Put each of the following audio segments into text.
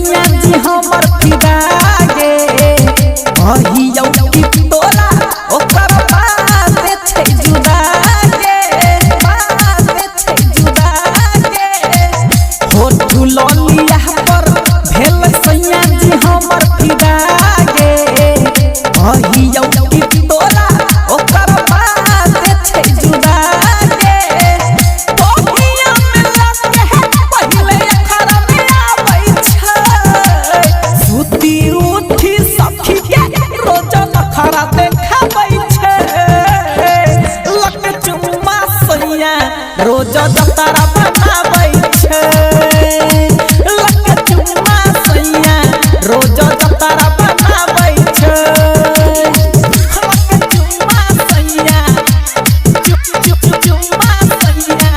सैया जी हमर फिदा गे। कहियौ कि तोरा ओकर बात छै जुदा गे, बात छै जुदा गे। होठ ललिया पर भेल सैया जी हमर फिदा गे। कहियौ कि तोरा ओकर बात छै जुदा गे। बगिया में लगे पहिले अखरा में आबै छै। सुती उठी सखी के रोज नखरा देखाबै छै। लक चुम्मा सैया रोज जतरा बनाबै छै। लक चुम्मा सैया रोज जतरा बनाबै छै। लक चुम्मा सैया चुम्मा सैया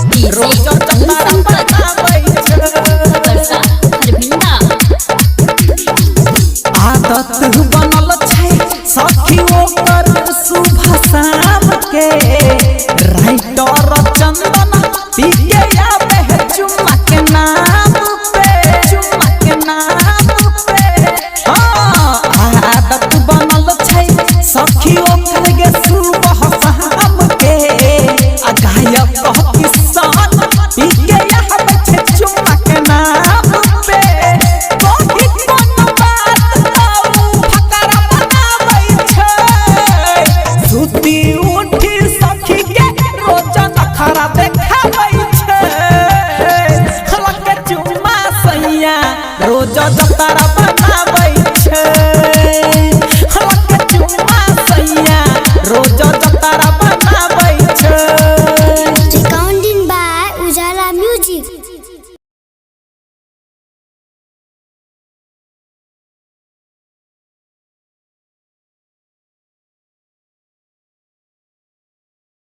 डीजे रोज ओम जतरा संपत बनाबै छै। परसा हरभिंडा। आदत बनल छै सखी ओकर सुबह शाम के। राइटर चंदन पी के आवे है चुम्मा के नाम पे, चुम्मा के नाम पे। हाँ, आदत बनल छै सखी ओकर गे सुबह शाम के। आ गायक किसान पी के आवे छै चुम्मा के नाम पे। कही कोनो बात त उ फकरा बनाबै छै। सुती उठी सखी के रोज नखरा देखाबै छै। लक चुम्मा सैया रोज जतरा बनाबै छै।